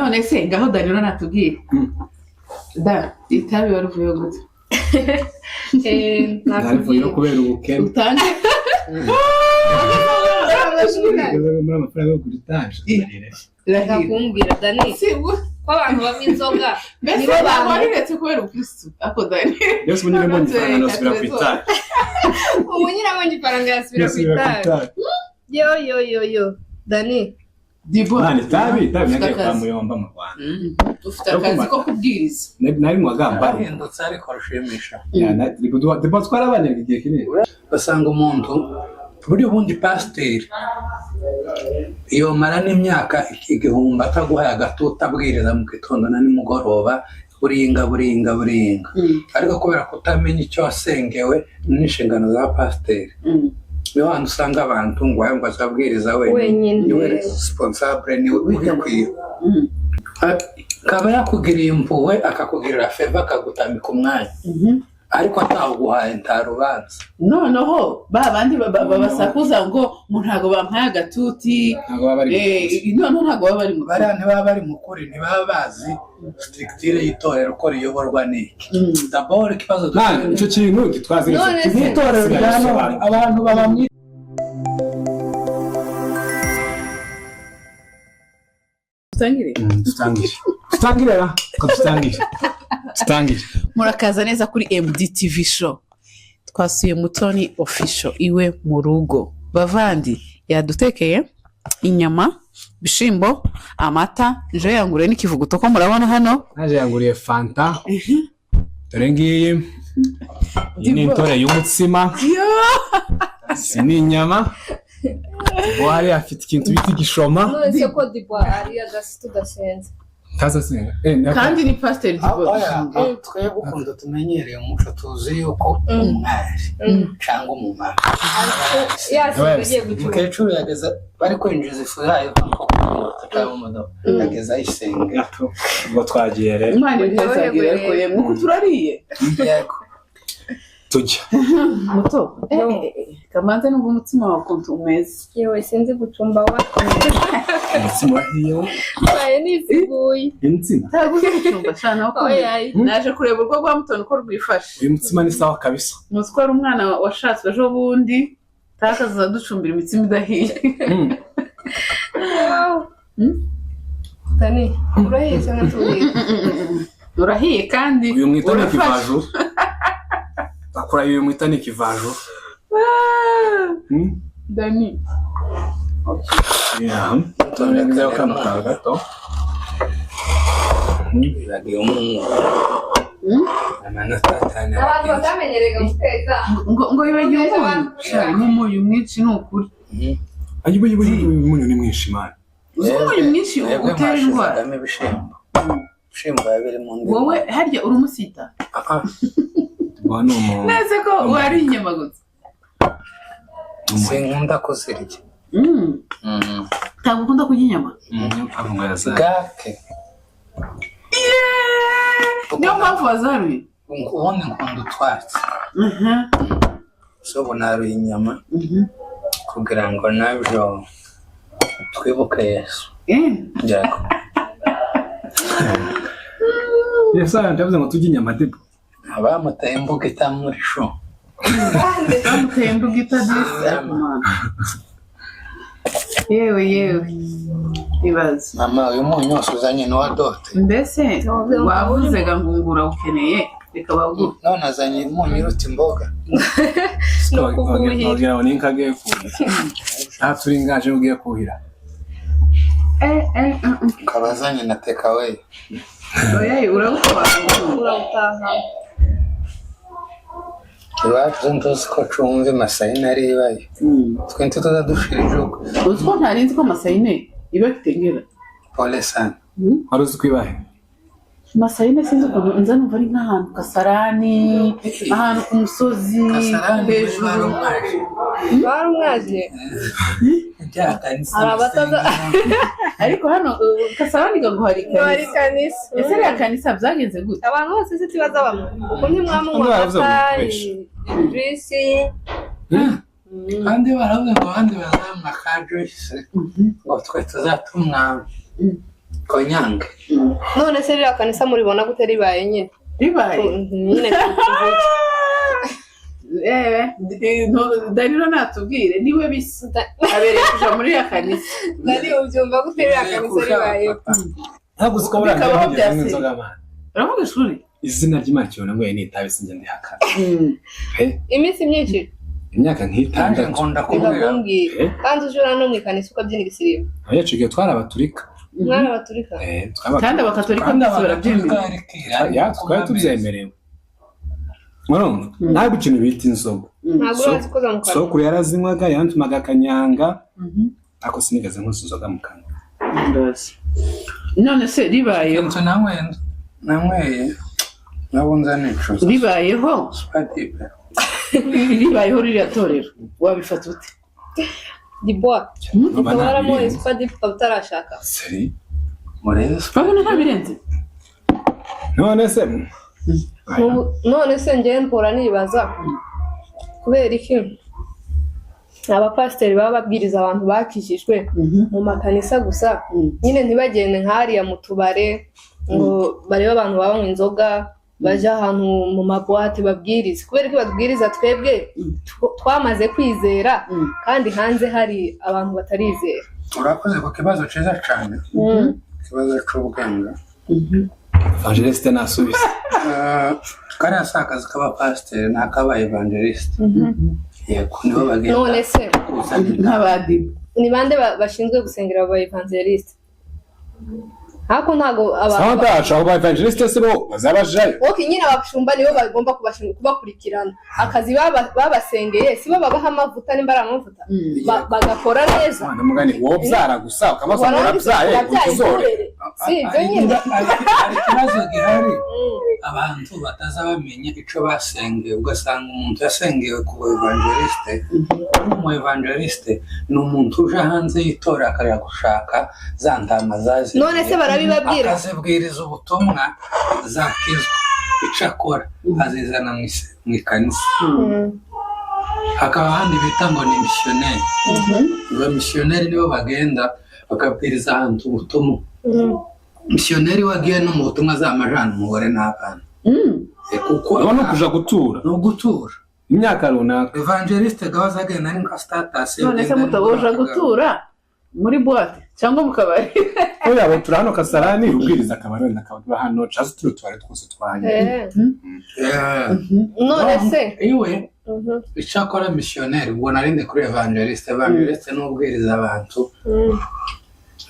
None se ngaho Danilo natubwire. Da itabi waruvuyeho gute? Narivuyeho kubera ubukene. Utange. Muri amafaranga yo kugura itaje. Rahira. Kumbwira Dani Si ko abantu banywa inzoga mbese nibo ntabwo bantu wariretse kubera ubukristu ako Dani. Yose ubu nyine mbonye ifaranga nasubira ku itabi. Ubu nyine abonye ifaranga yasubira ku Nasubira ku itabi. itabi. Yo yo yo yo Dani. Dibo. Mwana, itabi itabi Ufite nagiye kwa akazi. Muyomba mu Rwanda. Ufite akazi ko kubwiriza. Nari mu wagambari. Barahindutse ariko rushimisha. Debo twarabanye igihe kinini. Basanga umuntu buriya ubundi pasiteri yomara n'imyaka 1000 ataguhaye agatuta abwiriza mu gitondo na nimugoroba, buringa buringa buringa, ariko kubera kutamenya icyo wasengewe n'inshingano za pasiteri, niyo hantu usanga abantu ngo aya ngo azabwiriza wenyine, Wenyine. Niwe responsable, niwe ubikwiye. Akaba yakugiriye impuhwe, akakugirira faveur, akagutamika umwanya, ariko atawuguhaye nta rubanza. Noneho ba bandi babasakuza ngo ntabwo bampaye agatuti. Ntabwo baba bari Noneho ntabwo baba bari mu Bariya ntibaba bari mu kuri, ntibaba bazi structure y'itorero uko riyoborwa n'iki. D'abord ikibazo Mwana, icyo kintu gitwaza. None se- Nk'itorero rya none abantu baba mu Dutangire. Dutangire, dutangire ra ko dutangire, dutangire. Murakaza neza kuri MDTV Show. Twasuye Mutoni Official iwe mu rugo. Bavandi, yadutekeye inyama, ibishimbo, amata, nje yanguriye n'ikivuguto ko murabona hano. Naje yanguriye Fanta, dore ngiyi. Iyi ni intore y'umutsima, si ni inyama. Buhari afite ikintu bita igishoma. None se ko Dibwa ari agasi tudasenze? Ntazasenga. Kandi ni pasiteri Dibo. Twebwe ukuntu tumenyereye umuco, tuzi yuko umwari cyangwa umumama Yasinze agiye gucuruza. Umukecuru yageze bari kwinjiza ifu yayo nko ku moto cyangwa mu modoka, yageze ayisenga. Ubwo twagiye rero. Imana ibihezagire, ariko yemwe uko turariye. Yego. Tujya. Muto, kamanze numva umutsima wawe ukuntu umeze. Yewe, sinzi gucumba wa. Umutsima wahiye. Mbaye nisiguye. Umutsima. Ntabwo uzi gucumba cyane aho. Oya. Naje kureba urugo rwa Mutoni uko rwifashe. Uyu mutsima ni sawa kabisa. Muzi ko ari umwana washatswe ejo bundi, takaza ducumbira imitsima idahiye. Wow. Dani, urahiye cyangwa tubwire? Urahiye kandi. Uyu mwita ni urafashe. ikivajuru, akora uyu mwita ni ikivajuru. Ah, Dani. Yeah. Tunaongeza kama kawa gato. Bibagiwe umunyu, amanota 5. Abantu batamenyereye guteka. Ngo yibagiwe umunyu. Sha, n'umunyu mwinshi ni ukuri. Ayibu yibu yibu, umunyu ni mwinshi man. Uzi ko umunyu mwinshi Mwebwe utera indwara? mwashizagamo ibishimbo, ibishimbo biba biri mu ndimu. Wowe harya uri umusita? Ah, Wa ni umuntu. Neze ko wari inyama gusa. Sinkunda kuzirya. Ntabwo ukunda kurya inyama? Mpamvu ngo yazaye. Gake. Niyo mpamvu wazaruye. Ubundi nkunda utwatsi, so ubu naruye inyama kugira ngo nabyo twibuke Yesu. Yego. Yesu ndavuze ngo tujye inyama debo. Abamuteye imbuga itamuri sho. Bamuteye imbuga itadisi. Yewe yewe, ibaze. Mama, uyu munyu wose uzanye ni uwa dote? Mbese wavuze ngo urawukeneye, reka bawuguhe. None azanye umunyu uruta imboga. Ni ukuguhira. Wagira ngo ni inka agiye kuhira. Aha turi ngaje ugiye kuhira. Ukaba azanye na takeaway. Oya, urawutwara. Urawutaha. Iwacu ntuzi ko cumva masayine ari ibayo, twe ntituza dushira ijuko. Uzi ko ntari nzi ko masayine iba kitengera? Pole sana. Wari uzi ko ibahe? Masayine sinzi ukuntu nza numva ari nk'ahantu Kasarani, ahantu ku musozi. Kasarani. Hejuru. Bari umwaje. Bari umwaje. Ibyakanisa. Hari abataza- Ariko hano Kasarani ngo hari Ngo hari ikanisa. Kanisa. Ese ririya kanisa byagenze gute? Abantu bose se tubaza bamwe uko ntimwamunywa Bamwe baravuze ngo amata, kubesha. juice. Kandi baravuze ngo abandi bazamwa ka juice, ngo twe tuzatumwa. Konyange. None se ririya kanisa muribona gute ribaye nyine? Ribaye Nyine tuvuge. Danilo natubwire niwe bisa abereye kuja muri iriya kanisa. Nari ubyumva gute ririya kanisa ribaye? Ntabwo uzi ko buriya Bikabaho ntigeze nywa byase. inzoga, man. Uravuga ishuri. Izina ry'Imana kibona ngo ni itabi, sinjya ndihakana. Iminsi myinshi. Imyaka Nanjye nk'itandatu. nkunda kubwira. Bikakubwira kandi ujura no mu ikanisa ukabyina ibisirimba. Abanyacu igihe twari abaturika. Mwana baturika. Twabaga- Kandi abakatolika Kandi bose barabyemera. Ya, twari tubyemerewe, urumva ntabwo ikintu bita inzoga. Ntabwo urazi koza mu kanwa. Sokuru yarazinywaga, yantumaga akanyanga, ariko sinigeze nkoza inzoga mu kanwa. Ndazi. None se ribayeho Inzu nanyweye nabo nza nicuza. Ribayeho. Supadipe. Ribayeho ririya torero wabifata ute? Diboa Numva ukaba waramuhaye ntabirenze. supadipe ukaba utarashaka. Seri. Murebe. Urabona ntabirenze. None se None se njyewe mpora nibaza kubera iki abapasiteri baba babwiriza abantu bakijijwe mu makanisa gusa, nyine ntibagende nk'hariya mu tubare ngo barebe abantu banywa inzoga, bajya ahantu mu mabuwate babwirize. Kubera ko babwiriza twebwe twamaze kwizera, kandi hanze hari abantu batarizera. Urakoze ku kibazo cyiza cyane, ikibazo cy'ubwenge. Evangeliste nasubize. Kariya si akazi k'abapasiteri, ni ak'aba evangeliste, yego, nibo bagenda None se kuzana Nk'abadimu. ni bande bashinzwe gusengera aba evangeliste? Ariko ntabwo aba Sawa, ndacu abo ba evangeliste se bo bazabajayo? Ok, nyine abashumba nibo bagomba kubakurikirana akazi babasengeye, si bo babaha amavuta, nimba ari amavuta, bagakora neza. Mwana mugani wowe ubyara gusa ukabaza ngo Warangiza urabyaye urabyaye utuzore. nturere. Si ibyo nyine? Hari ikibazo gihari, abantu bataza bamenya icyo basengeye, ugasanga umuntu yasengewe ku evangeliste. Umu evangeliste ni umuntu uje hanze y'itora akajya gushaka za ntama zazimiye, None se barabibabwira? akazibwiriza ubutumwa, zakizwa, icyo akora azizana mu ikanisa. Hakaba ahandi bita ngo ni misiyoneri. Abamisiyoneri nibo bagenda bakabwiriza ahantu ubutumwa. Misiyoneri wagiye no mu butumwa zamajana umugore n'abana. Kuko Urabona kuja gutura. Ni ugutura. Imyaka runaka. Evangeliste gahoze agenda ari nka status. None se mutaboja gutura muri boîte cyangwa mu kabari? Oya, abo turi hano Kasarani, ubwiriza akabari wenda akaba hano cyangwa se turi tubari twose twanye. None se Iwe icyo akora misiyoneri, ubwo narindi kuri evangeliste. Evangeliste ni ubwiriza abantu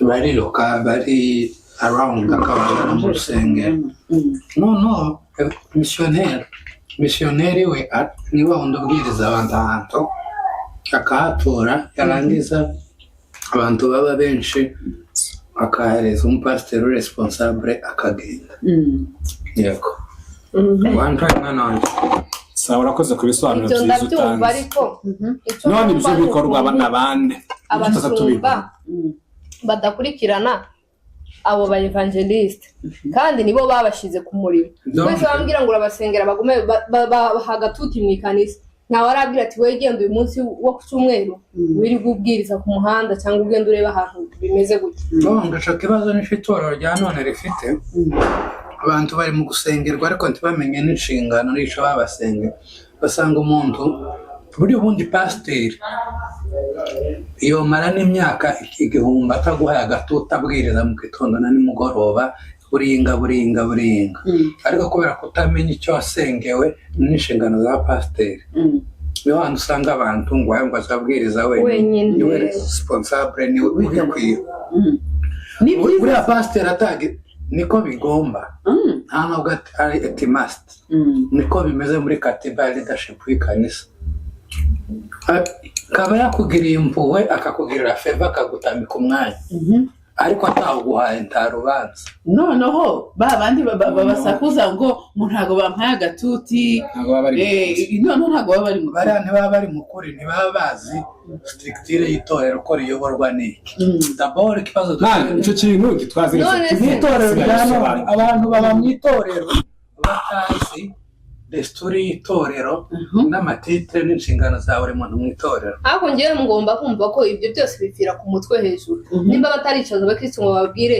bariruka bari around, akabazana mu rusengero. Noneho misiyoneri we ni wa wundi ubwiriza abantu ahantu akahatura, yarangiza abantu baba benshi akahereza umupasiteri responsable akagenda. Yego, wanjye mwana wanjye. Sawa, urakoze ku bisobanuro Ibyo byiza ndabyumva, utanze. ariko icyo None numva ibyo ni bikorwa ukuntu na bande? Tutaza abashumba tubibona. badakurikirana abo ba evangeliste, kandi nibo babashyize ku murimo. Wese bambwira ngo urabasengera bagume baha agatuti mu ikanisa, ntawe arabwira ati: "Wowe genda uyu munsi wo ku cyumweru wirirwa ubwiriza ku muhanda cyangwa ugenda ureba ahantu bimeze gutya." Ndumva ico kibazo nico itorero rya none rifite. Abantu bari mu gusengerwa ariko ntibamenye n'inshingano n'ico babasengera. Basanga umuntu buri ubundi pasiteri yomara n'imyaka 1000 ataguhaye agatuta, abwiriza mu gitondo na nimugoroba, buringa buringa buringa, ariko kubera kutamenya icyo wasengewe n'inshingano za pasiteri, niho hantu usanga abantu ngo aya ngo azabwiriza wenyine, Wenyine. niwe responsable, niwe ubikwiye. Ni byiza. Buriya pasiteri atagi niko bigomba, nta nubwo ari it must, niko bimeze muri katiba ya leadership y'ikanisa. Akaba yakugiriye impuhwe, akakugirira favor, akagutamika umwanya, ariko atawuguhaye nta rubanza. Noneho ba bandi babasakuza ngo ngo ntabwo bampaye agatuti. Ntabwo baba bari Noneho ntabwo baba bari mu Bariya ntibaba bari mu kuri, ntibaba bazi structure y'itorero uko riyoborwa n'iki. D'abord ikibazo Man, icyo kintu gitwaza. None se- Mu itorero rya none abantu baba mu itorero batazi. Desturi y'itorero n'amatitre n'inshingano za buri muntu mu itorero. Ariko ngewe ngomba kumva ko ibyo byose bipfira ku mutwe hejuru. Nimba bataricaza abakristo ngo bababwire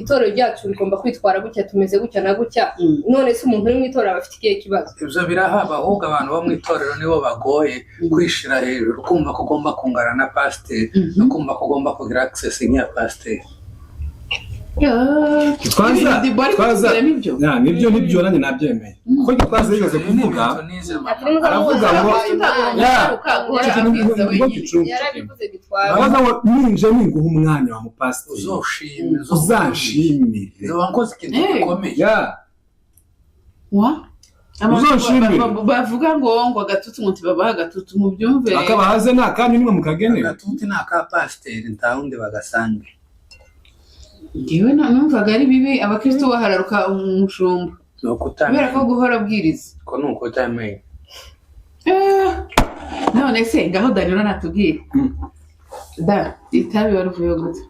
itorero ryacu rigomba kwitwara gutya, tumeze gutya na gutya, none se umuntu uri mu itorero aba afite ikihe kibazo? Ibyo birahaba, ahubwo abantu bo mu itorero nibo bagoye kwishira hejuru, kumva ko ugomba kungana na pasiteri no kumva ko ugomba kugira access nk'iya pasiteri. Gitwaza Ibintu Dibori Gitwaza kutubwira nibyo? Ya, nibyo nibyo, nanjye nabyemeye kuko Gitwaza yigeze kuvuga aravuga ngo Ya. Ngo gicumbi. Yarabivuze Gitwaza. Aravuga ngo ninje ninguha umwanya wa mupasiteri, Uzoshime. Uzanshimire. Uzoba nkoze ikintu gikomeye. Ya. Wa? Abantu Uzanshimire. bavuga ngo agatutu, ngo ntibabaha agatutu, mubyumve. Akabahaze nta kandi nimwe mukagenewe. Agatuti ni aka pasiteri, nta wundi bagasange. Ngewe numvaga ari bibi, abakristo bahararuka umushumba Ni kubera ukutamenya. ko guhora abwiriza. Ko ni ukutamenya. None se ngaho Danilo natubwire, da itabi waruvuyeho gute?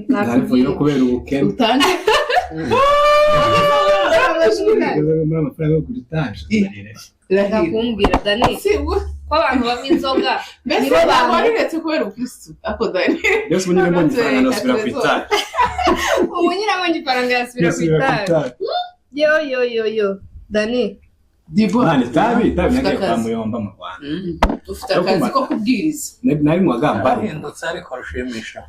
Narivuyeho kubera ubukene. Utange. Muri amafaranga yo kugura itaje. Rahira. Kumbwira Dani Si ko abantu banywa inzoga mbese nibo ntabwo bantu wariretse kubera ubukristo, ariko Dani Yose ubu nyine mbonye ifaranga nasubira ku itabi. Ubu nyine abonye ifaranga yasubira ku Nasubira ku itabi. itabi. Yo yo yo yo, Dani. Dibo. Mwana, itabi itabi Ufite nagiye kwa akazi. Muyomba mu Rwanda. Ufite akazi ko kubwiriza. Nari mu wagamba. Yarahindutse, ariko rushimisha.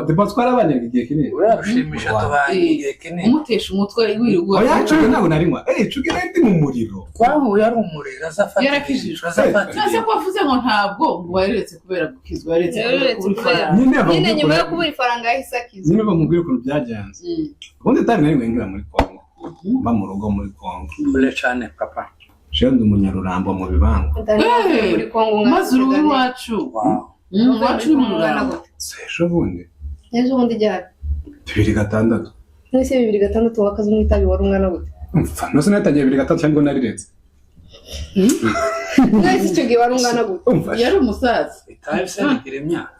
Debo twarabanye igihe kinini. Uriya rushimisha tubanye igihe kinini. Umutesha umutwe wirirwa. Oya, cuge ntabwo narinywa, cuge nari ndi mu muriro. Twahuye ari umuriro, aza afata Yarakijijwe. ibintu, aza afata None se ko wavuze ngo ntabwo ngo wariretse kubera gukizwa, waretse kubera Yararetse kubura kubera ifaranga? Nyine nyine nyuma yo bamubwira kubura ifaranga yahise akizwa. Nyine bamubwira ukuntu byagenze. Ubundi itabi nari nywengera muri Kongo, mba mu rugo muri Kongo. Kure cyane, papa. Jewe ndi umunyarurambo mu bibangu. Dani yavuye muri Kongo umwana Maze uruhu Dani. iwacu. Wow. Iwacu ni mu Rurambo. Si ejo bundi. Ejo bundi ryari? 2006. None se 2006 wakaze umwe itabi, wari umwana gute? Umva, nose natangiye 2006 cyangwa nariretse? None se icyo gihe wari ungana gute? Umva. Yari umusaza. Itabi se rigira imyaka?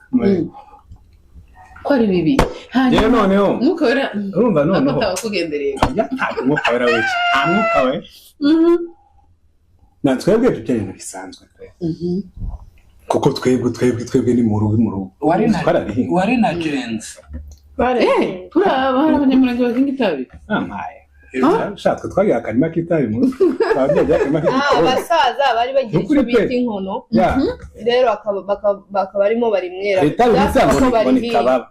Ko ari bibi. Yewe. Hanyuma Noneho Mwuka Wera urumva noneho ataba akugendereye. Oya, nta Mwuka Wera wiki, nta Mwuka we. Na twebwe ibyo byari ibintu bisanzwe pe, kuko twebwe ni mu rugo, mu rugo. Wari na Twarabihinga. Wari na jenzi. Turi aba hari abanyamurenge bahinga itabi. Ampaye shatwe twagiye akarima k'itabi mu rugo, ababyeyi akarima Ah, k'igikoni. abasaza bari bagira Nukuri icyo bita pe. inkono. Ya. Rero bakaba barimo barimwera. Itabi bita Byasaba ngo ko ni barihinga. kababa.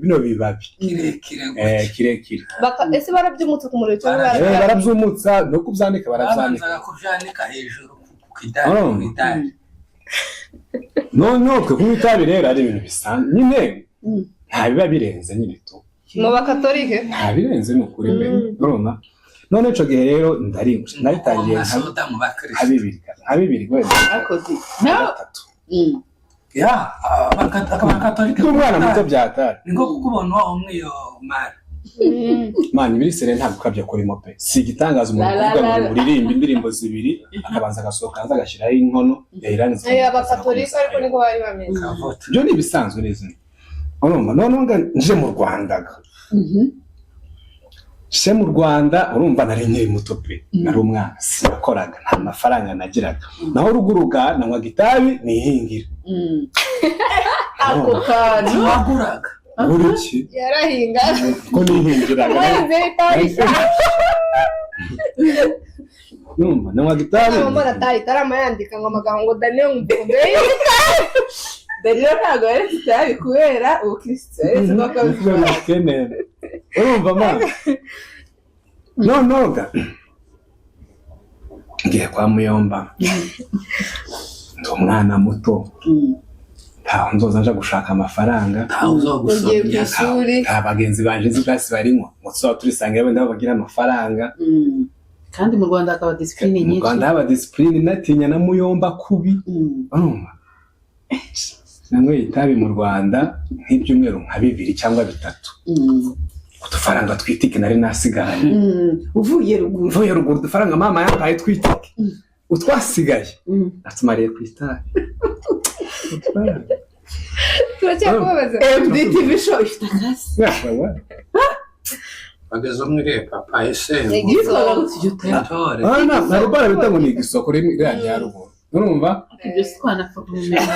Bino bibabi Kirekire gutya. Kirekire. Ese barabyumutse ku muriro cyangwa Barabyumutsa no kubyanika barabyanika. Babanzaga kubyanika hejuru ku idari, Oh. ku idari. Noneho twe kunywa itabi rero ari ibintu bisanzwe nyine, nta biba birenze nyine tu. Mu bakatolike? Nta birenze, ni ukuri pe, urumva. None ico gihe rero ndarinywa, naritangiye Kunywa soda mu bakristo. nka bibiri wenda Akoze nawe gatatu. Ya, abakatolika. Ndi umwana muto byatari. Ni nko kukubona umwe iyo mari. Mani ibiri sere ntabwo ukabya kurimo pe, si igitangaza umuntu La, la, kuvuga ngo la, la. uririmbe indirimbo zibiri, akabanza agasohoka hanze agashyiraho inkono yayirangiza. Abakatolika ariko niko bari bameze. Kavota. Ibyo ni ibisanzwe neza, urumva. Noneho nga nje mu Rwanda ga, nje mu Rwanda, urumva nari nkiri muto pe, nari umwana, sinakoraga, nta mafaranga nagiraga, naho ruguru ga nanywaga itabi nihingira. Ako kantu. Waguraga. Buri ki? Yarahinga. Ko nihingiraga. Umuhinzi w'itabi. Numva nanywaga itabi. Ntabwo atari itaramayandika ngo amagambo ngo Daniel ngo Danilo ntabwo yaretse itabi kubera ubukristo, yaretse kuba Kubera ubukene, urumva ma. Noneho ga ngiye kwa Muyomba, ndi umwana muto, ntaho nzoza nja gushaka amafaranga. Ntawe ugiye ku uzogusomya. ishuri. Nta bagenzi banje nzi bwasi barinywa ngo tuzaba turisangira, wenda bo bagira amafaranga. Kandi mu Rwanda hakaba disipurine Mu nyinshi. Rwanda haba disipurine, natinya na Muyomba kubi. Urumva, nanyweye itabi mu Rwanda nk'ibyumweru nka bibiri cyangwa bitatu, udufaranga twitike nari nasigaranye. Uvuye ruguru. Mvuye ruguru, udufaranga mama yampaye twitike, utwasigaye natumariye ku itabi. Udufaranga. Turacyakubabaza. MDTV show ifite akazi. Yawe. Bageze umwe iriya papa ese Yitwaga gute iryo tabi? intore. Ah, nta rubara bita ngo ni igisoko rimwe ririya rya ruguru, urumva? Ibyo si twanapfa kubimenya.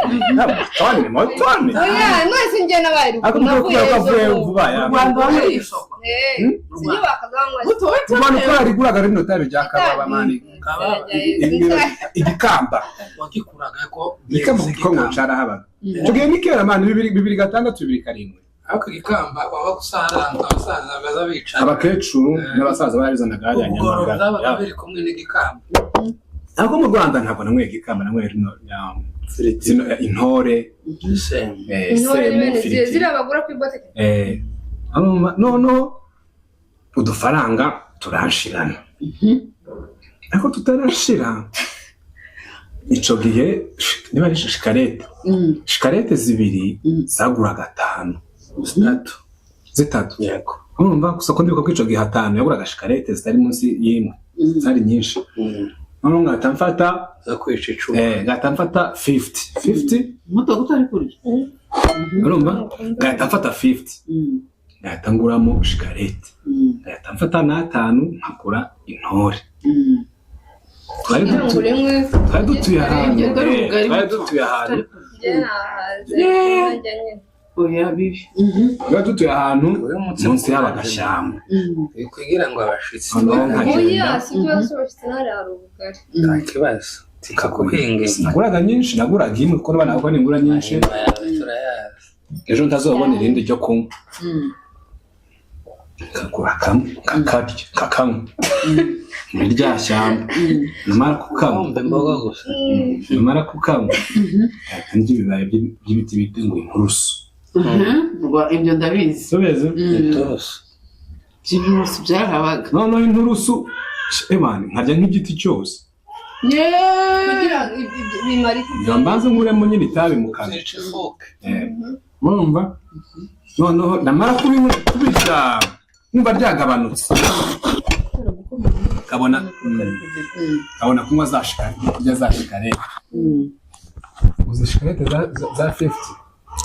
Mutoni, Mutoni. Oya, none sinjye nabaye Ariko ruguru, mvuga navuye kubera ko avuye ejo bundi. vuba ya Mu Rwanda wanyweye igisoko? Eh, sinjye bakaganywa. Muto we. Umwana uko yariguraga rino tabi rya kababa mani, igikamba. Wagikuraga ko Igikamba kuko ngo carahabaga icyo gihe, ni kera mani, bibiri bibiri gatandatu, bibiri karindwi. Ariko igikamba waba usaranga abasaza baza bicara. Abakecuru n'abasaza barizanaga hariya Ubugoro Nyamagabe. bwabaga biri kumwe n'igikamba. Ariko mu Rwanda ntabwo nanyweye igikamba, nanyweye rino zino intore. Semu. Intore Semu, ni bene firiti. ziriya bagura kuri botike. Urumva, noneho udufaranga turanshirana, ariko tutarashira ico gihe niba ari shikarete, shikarete zibiri zagura gatanu. Zitatu. Zitatu. Yego. Urumva gusa ko ndibuka ko ico gihe atanu yaguraga shikarete zitari munsi y'imwe, zari nyinshi. Noneho ngahita mfata Zo kwica icumi. Ngahita mfata 50 50. Muto utari kurya. Urumva, ngahita mfata 50, ngahita nguramo shikarete, ngahita mfata n'atanu nkagura intore. Twari Kugira ngo rimwe. Twari dutuye ahantu Ibyo dore ubugari. Twari dutuye ahantu Njye nahaze. Njya nyine. Oya, bibi. Twari dutuye ahantu Uyu munsi munsi y'abagashyamba. Kugira ngo abashitsi Noneho nkagenda. Oya, si ikibazo cy'abashyitsi, ntari hari ubugari. Nta kibazo tukaguhinga. Naguraga nyinshi, naguraga imwe kuko n'abana kuko ningura nyinshi Amahimba yawe turayazi. Ejo ntazobona irindi ryo kunywa. Nkagura kamwe, nkakarya, nkakanywa muri rya shyamba, namara kukanywa Wumva imboga gusa. Namara kukanywa ngahita ndya ibibabi by'ibiti bita ngo inturusu. Ibyo ndabizi. Subizi. Inturusu. By'inturusu byarahabaga. Noneho inturusu emani nkarya nk'igiti cyose. Kugira ngo bimare iki? Ngira mbanze nkuremo nyine itabi mu kanwa. Zica ifuke. Urumva, noneho namara kubirya nkumva ryagabanutse, nkabona kunywa za shikarete, kurya za shikarete. Uzi shikarete za 50,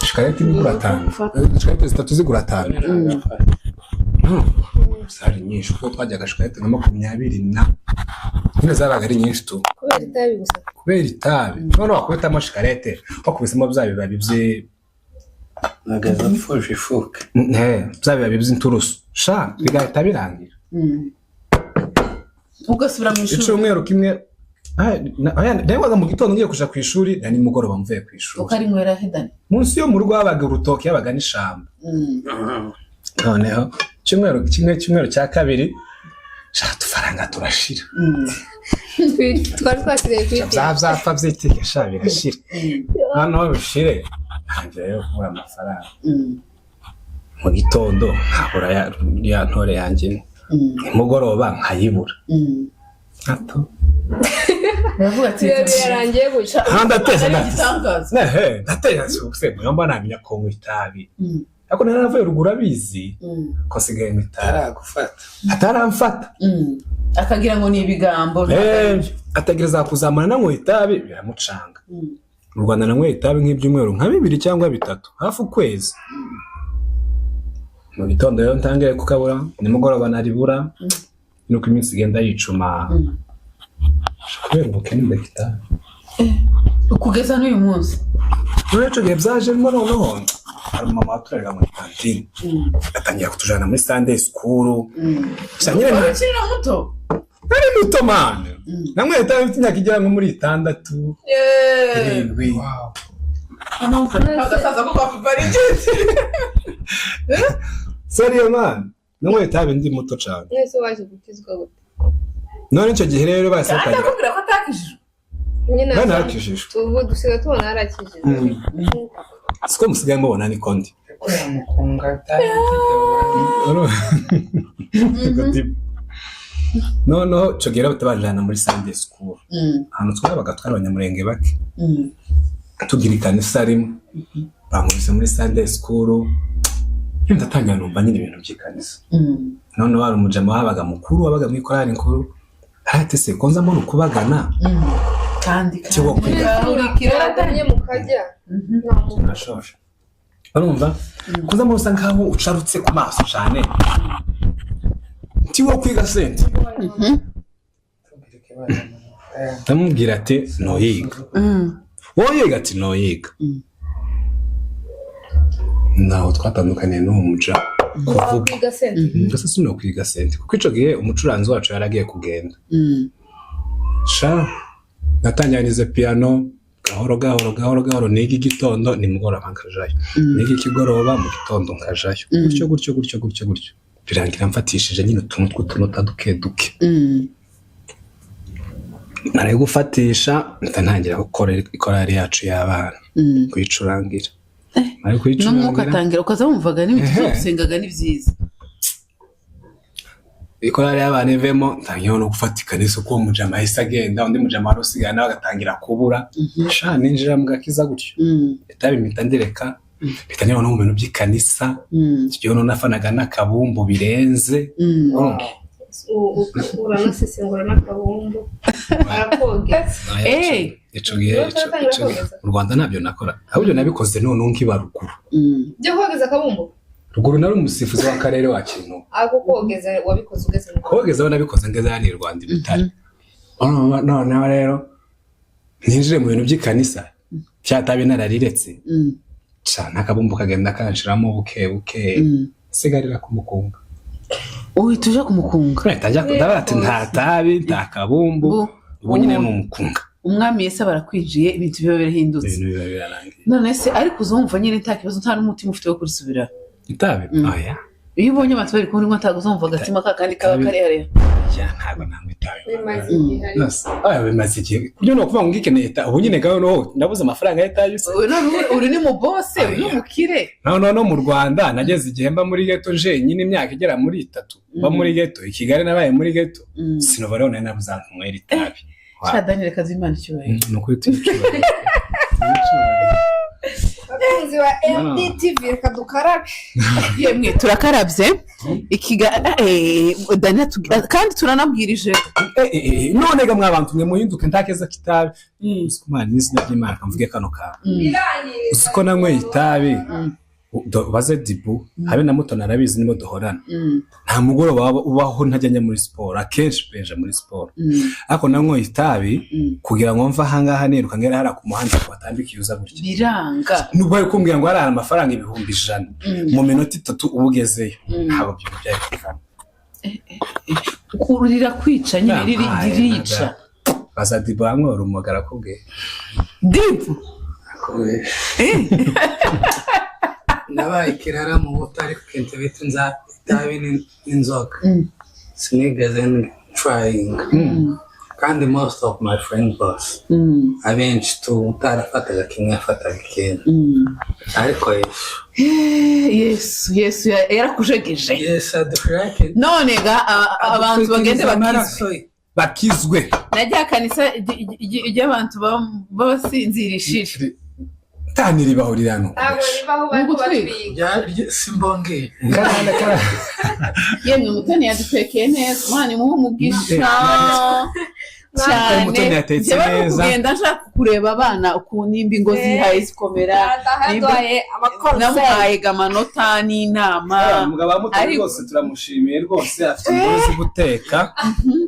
shikarete imwe igura atanu, shikarete zitatu zigura atanu. Zari nyinshi kuko twajyaga shikarete nka 20 na nyine zabaga ari nyinshi tu. Kubera itabi gusa. Kubera itabi. Noneho wakubitamo shikarete, wakubisemo bya bibabi bye. Nageze apfuje ifuke. Bya bibabi by'inturusu sha, bigahita birangira. Ugasubira mu ishuri. Icyumweru kimwe. Narengaga mu gitondo ngiye kuja ku ishuri na nimugoroba mvuye ku ishuri. Ukarinywera hedani? Munsi yo mu rugo habaga urutoki, habaga n'ishamba. Noneho icyumweru kimwe, icyumweru cya kabiri sha, udufaranga turashira. Twari twasigaye kuri Bya byapfa byitike sha, birashira. Noneho bishire ntangira rero kubura amafaranga. Mu gitondo nkabura ya ntore yanjye imwe, nimugoroba nkayibura. Hato. Baravuga ati Biba birarangiye gutya. Nta ndateza. Ari Ndateza. igitangaza. Nehe, ndateza se muyomba namenya ko nywa itabi, ariko nari naravuye ruguru abizi ko nsigaye nywa itabi. Ataragufata. Ataramfata. Akagira ngo ni ibigambo. Ategereza kuzamura nanyweye itabi, biramucanga. Mu Rwanda nanyweye itabi nk'ibyumweru nka bibiri cyangwa bitatu, hafi ukwezi. Mu gitondo rero ntangiye kukabura, nimugoroba naribura, nuko iminsi igenda yicuma kubera ubukene ndeka itabi. Kugeza n'uyu munsi. None icyo gihe byajemo, noneho hari umumama watureraga muri kantine, atangira kutujana muri Sunday school. Gusa nyine Wari ukiri na muto. Nari muto man, nanyweye itabi mfite imyaka igera nko muri itandatu, irindwi. Agasaza ko kwa papa ari inshuti. Serious man, nanyweye itabi ndi muto cyane. Mwese waje gukizwa gute? None icyo gihe rero bahise Kandi batangira akubwira ko atakijijwe. Nyine. None narakijijwe. Ubu dusigaye tubona yarakijijwe. Siko musigaye mubona niko ndi. Mukunga atari. Tipo. Noneho icyo gihe rero batabajyana muri Sunday school, ahantu twabaga twari abanyamurenge bake, tugira ikanisa rimwe. Bankubise muri Sunday school, ndatangira numva nyine ibintu by'ikanisa. Noneho hari umujama wabaga mukuru, wabaga mu ikorari nkuru, arate se ko nza mbona ukubagana kandi cyo kwiga. Mwagumye mukajya nta muntu. Urashoshe, urumva kuza mbona usa nkaho ucarutse ku maso cyane. Ati wo kwiga sente? Ndamubwira ati noyiga. Woyiga? Ati noyiga. Naho twatandukaniye n'uwo muja kuvuga. Wakwiga sente? Mbese sinokwiga sente, kuko ico gihe umucuranzi wacu yaragiye kugenda. Sha, natangiranize piano gahoro gahoro gahoro gahoro, niga igitondo, nimugoroba nkajayo, niga ikigoroba, mu gitondo nkajayo, gutyo gutyo gutyo gutyo gutyo, birangira mfatishije nyine utuntu tw'utunota duke duke. Nari gufatisha, mpita ntangira gukora ikorari yacu y'abana, kuyicurangira. Nari N'umwuka kuyicurangira. atangira ukaza wumvaga n'ibintu byo gusengaga ni byiza. Ikorari y'abana ivemo, ntangiyeho no gufatika n'isuku. Uwo mujama ahise agenda, undi mujama wari usigaye nawe agatangira kubura. Sha, ninjira mu gakiza gutyo. Itabi mpita ndireka, mpita njya no mu bintu by'ikanisa. Icyo gihe noneho nafanaga n'akabumbu birenze. Uranasesengura n'akabumbu arakogeza. Ico gihe ico gihe mu Rwanda ntabyo nakora, ahubwo nabikoze noneho nkiba ruguru. Byo kogeza akabumbu? Ruguru nari umusifuzi w'akarere wa Kintu. Ako kogeza wabikoze ugeze mu Rwanda? Kogeza aho nabikoze ngeze hano i Rwanda i Butare. Noneho rero ninjire mu bintu by'ikanisa, byatabi narariretse. Ca n'akabumbu kagenda kanshiramo buke buke, sigarira kumukunga. Uhita uja kumukunga? Kubera itajya ndavuga ati nta tabi, nta kabumbu. Ubu nyine ni umukunga. Umwami Yesu barakwinjiye, ibintu biba birahindutse. Ibintu biba birarangiye. None se ariko uzumva nyine nta kibazo, nta n'umutima ufite wo kurisubira? Itabi? Oya. Iyo ubonye abantu bari kunywa, ntabwo uzumva agatima ka kandi kaba karehareha? Ya, ntabwo nanywa itabi. Bimaze igihe ariko. Nose, oya, bimaze igihe, kubyo ni ukuvuga ngo ngikeneye itabi ubu nyine gaho noneho ndabuze amafaranga y'itabi se? Ubu none uri ni mu bose, uri n'umukire. Noneho no mu Rwanda nageze igihe mba muri ghetto jenyine, imyaka igera muri 3 mba muri ghetto. I Kigali nabaye muri ghetto. Sinova rero nari nabuze ahantu nywera itabi. Sha Daniel, reka duhe Imana icyubahiro. Ni ukuri tuyicyubahiro. Abakunzi ba MDTV, reka dukarabe. Yemwe, turakarabye ikiga Daniel, kandi turanabwirije. None ga mwabantu mwe, muhinduke, ntakeza kitabi. Uzi ko Imana, n'izina ry'Imana, kamvuge kano kantu. Uzi ko nanyweye itabi? Baze Dibu habe na Muto, narabizi nibo duhorana. Nta mugoroba waba ubaho ntajya njya muri siporo, akenshi benja muri siporo, ariko nanyweye itabi kugira ngo mve ahangaha niruka ngere hariya ku muhanda ngo batambike uza gutya. Biranga. Nubwo bari kumbwira ngo hariya hari amafaranga 100,000, mu minota 3 uba ugezeyo, ntabwo ibyo byari kuvamo. Rirakwica nyine, ririca. Baza Dibu hamwe urumoga arakubwiye. Dibu. Nabaye ikirara mu buto, ariko ikintu bita itabi n'inzoga sinigeze trying, kandi most of my friends bose, abenshi tu, utarafataga kimwe yafataga ikindi, ariko Yesu. Yesu, Yesu yarakujegeje. Yesu adushake. None ga abantu bagende bakizwe. Bakizwe. Na rya kanisa ry'abantu b'abasinzirishije. Tanira ibahurira hano. Ntabwo ribaho, bari Gutwika. kubatwika. Simbongeye. Yemwe, Mutoni yadutekeye neza, Imana imuhe umugisha cyane. Mutoni yatetse Njyewe ni neza. ukugenda nshaka kureba abana ukuntu nimba ingo zihaye zikomera. Yaduhaye amakonseri. Namuhaye amanota n'inama. Umugabo wa Mutoni rwose turamushimiye rwose, afite imboga zo guteka,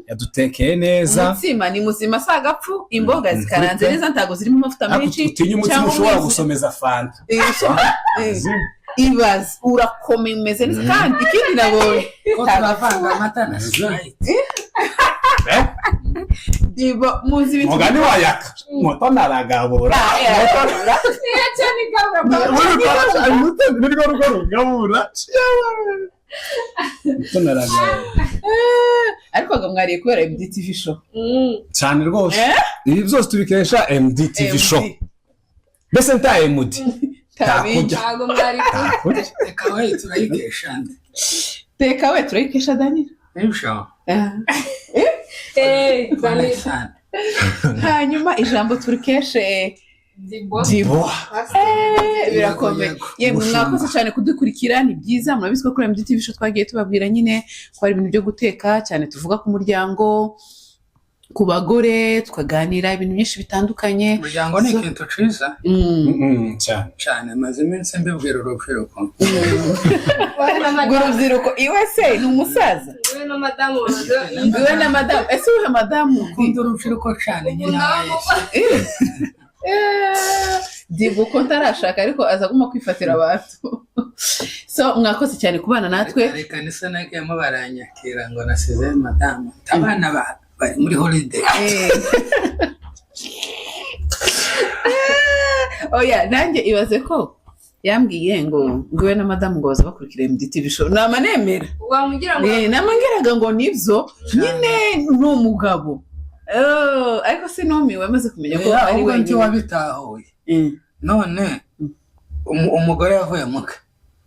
yadutekeye neza. Umutsima ni muzima, si agapfu, imboga zikaranze neza, ntabwo zirimo amavuta Ariko menshi. utinye umutsima Cyangwa ushobora gusomeza fanta. Ibaze, urakomeye, umeze neza, kandi ikindi nabonye Ko turavanga amata na Sprite. Diba muzi ibintu. Mugani wayaka moto naragabura. Nirwo rugo rugabura, moto naragabura. Ariko ngo mwariye kubera MDTV Show. Cyane rwose. Ibi byose tubikesha MDTV Show. MD. Mbese nta MD Tabi. ntakurya. Ntabwo mwari Ntakurya. Reka we turayikesha nde? Teka we turayikesha Daniel. Nibyo. Daniel. Cyane. Hanyuma ijambo turikeshe Dibo. Dibo. Birakomeye. Yego, Yemwe, umushumba. mwakoze cyane kudukurikira, ni byiza. Murabizi ko kuri MDTV Show twagiye tubabwira nyine ko hari ibintu byo guteka cyane, tuvuga ku muryango. Ku bagore tukaganira ibintu byinshi bitandukanye. Umuryango ni ikintu ciza. Cyane. Cyane, maze iminsi mbibwira urubyiruko. Ubwo urubyiruko, iwe se ni umusaza? Wowe na madamu bamaze. Iwe na madamu, ese uhe madamu? Ukunda urubyiruko cyane nyine wese. Dibu ko ntarashaka, ariko aza aguma kwifatira abantu. So mwakoze cyane kubana natwe. Reka nisa nagiyemo baranyakira ngo nasize madamu, abana bari muri holiday. Oya, nanjye ibaze ko yambwiye ngo iwe na madamu ngo baza bakurikira MDTV show, nama nemera. Wamugira ngo Nama ngeraga ngo nibyo nyine ni umugabo. Oh, ariko sinumiwe maze kumenya ko ari Ahubwo nti wenyine. Wabitahuye none umugore yavuye muke.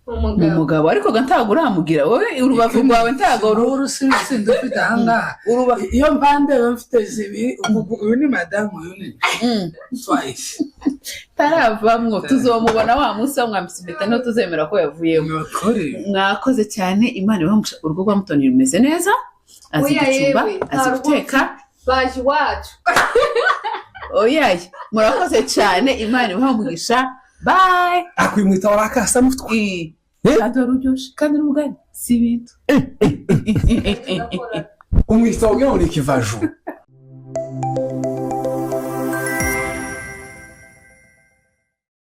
Umugabo. Umugabo, ariko ga ntabwo uramugira wowe urubavu rwawe ntabwo Uruhu mfite ahangaha. Urubavu. Iyo mpande mfite zibiri, uyu ni madamu, uyu ni twice. Taravamwo, tuzomubona wa munsi wamwambitse impeta, niho tuzemera ko yavuyemo. Ni ukuri. Mwakoze cyane, Imana ibahe umugisha. Urugo rwa Mutoni rumeze neza, azi Oya, gucumba, yewe, azi nta rugo. guteka. Baje iwacu. Oyaye, murakoze cyane, Imana ibahe umugisha, bye. Akwimwita warakasa mutwe. Kandi wari uryoshye, kandi n'umugani si ibintu. Umwita wagira ngo ni ikivaju.